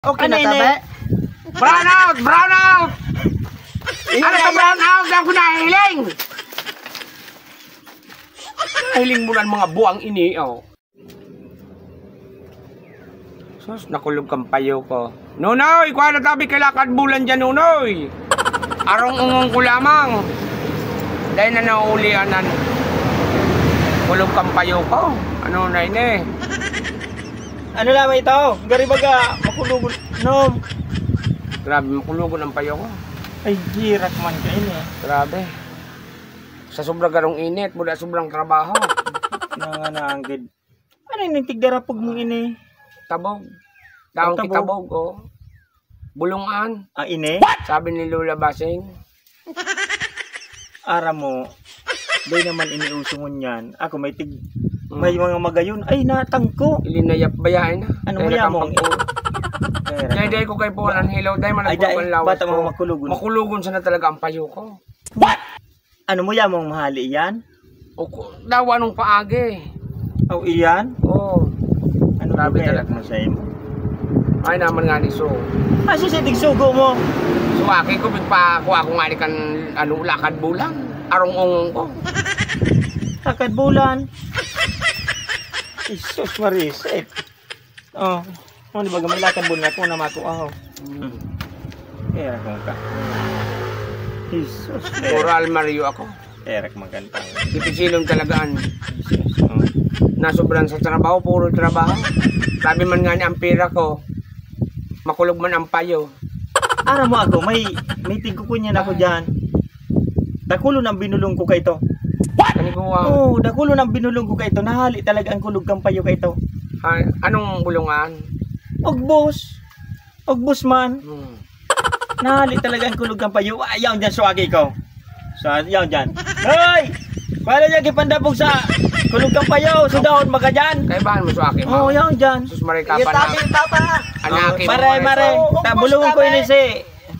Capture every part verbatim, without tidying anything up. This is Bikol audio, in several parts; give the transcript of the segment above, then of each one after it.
Okay na, tabi? Brown out! Brown out! Ano sa brown out na ako nahiling? Nahiling mo na ang mga buwang ini, oh. Sus, nakulog kang payo ko. Nonoy, kuha na tabi kay lakad bulan dyan, Nonoy. Arong ungong ko lamang. Dahil na nauulian na. Kulog kang payo ko. Ano na ini? Ano lamang ito? Gari baga, makulogon. No. Grabe, makulogon ang payo ko. Ay, girak man ka ini. Grabe. Sa sobra garong init, mula sobrang trabaho. Nanganaanggid. Ano ini tigdarapog mong ini? Tabog. Daon Tabog. Kitabog, oh. Bulungan. Ah, ini? Sabi ni Lola Basing. Aram mo, di naman iniuso ngunyan. Ako may tig-, Mm. may mga magayon. Ay, natangko. Ilinayap bayain na. Ano mo Kaya yamong? nakapagpo-, Kaya Kaya di ko kay Paul ang hilaw. Dahil man Ay, dai. nagpapalawas Bata ko. mga makulogon. Makulogon sana talaga ang payo ko. Ano mo yamong mahali yan? O ko, dawa nung paagi. Aw, iyan? Oo. Ano Grabe problema talaga. mo sa imo? Ay naman nga ni so. Ah, so sa tigsugo mo? So, aki ko, pigpa, kuha ko nga ni kan, ano, lakad bulan. Arong ungong ko. Lakad bulan? Jesus, Marisay. Oh, ano ba gamay lakad bulan ako na mako aho? Hmm. Kaya kung ka. Jesus, Oral Mario ako. Erek magandang. Dipisilon talagaan. Jesus, oh. Nasobran sa trabaho, puro trabaho. Sabi man nga ni ang pira ko, makulog man ang payo. Aram mo ako, may, may tigkukunyan ako dyan. Dakulon ang binulong ko kaito. Ano ko, ah? Oo, dakulon ang binulong ko kaito. Nahali talaga ang kulog kang payo kaito. Ay, anong bulungan? Ugbos. Ugbos man. Hmm. Nahali talaga ang kulog kang payo. Ay, yaon dyan, suagi ko. So, yaon dyan. Hoy! Paano niya kipandapog sa kulog kang payo? Sudahon, maga dyan. Kaibahan mo, suagi mo? Oo, yaon dyan. Sus, maray ka Iyo, pa na. tabi, papa. Anaki mo, Mare, maray mare. pa. Oo, Ta, ugbos, bulungon ko tabi. ini si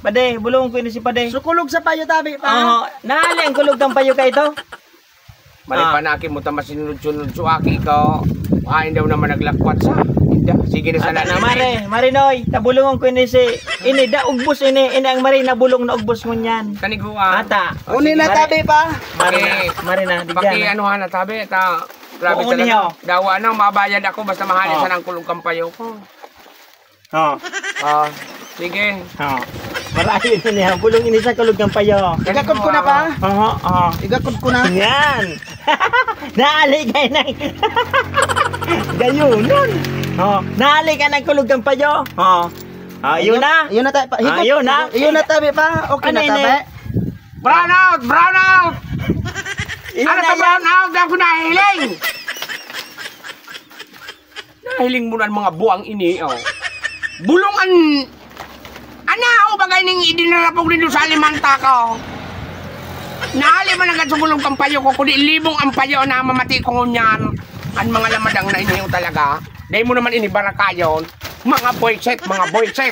Pade, bulungon ko ini si Pade. Sukulog sa payo, tabi, pa. Oo, nahali ang kulog kang payo kaito. Mali Ah. pa na aki mo ta masinunod-sunod so aki ka. Hain daw naman naglakwat sa. Inda, sige na Ata sana na, ini. mare, mare Noy, tabulungon ko ini si, ini da ugbos ini, ini ang mare nabulong na ugbos ngunyan. Kaniguan. Ata. Uni na Mare. tabi pa. Mare na, Okay. mare na, di Paki dyan. ano ha na tabi, ta, grabe Oo, talaga. niyo. Dawa na, mabayad ako, basta mahali Oh. sa nang kulog kang payo ko. Oh. Ah, sige. Oh. Marayo na niya. Bulong ini sa kulog ng payo. Igakod ko na pa? Oo, oo. Igakod ko na. Yan. Naali kayo na. Gayon nun. Oh, naali ka ng kulog ng payo. Oh. Ah, yun na. Yun na tayo pa. Ah, Higop. yun na. Yun na tabi pa. Okay Ano na ini? tabi. Brown out! Brown out! Yun Ano na to yan. brown out? Di ako nahiling! Nahiling mo na ang mga buang ini, oh. Bulong an-, ana, oh, bagay ning idinarapog nindo sa alimanta ko. Nahali man agad sa gulong kang payo ko, kundi libong ang payo na mamati ko ngunyan. Ang mga lamadang na iniyo talaga. Dahil mo naman inibarakayon. Mga boyset, mga boyset.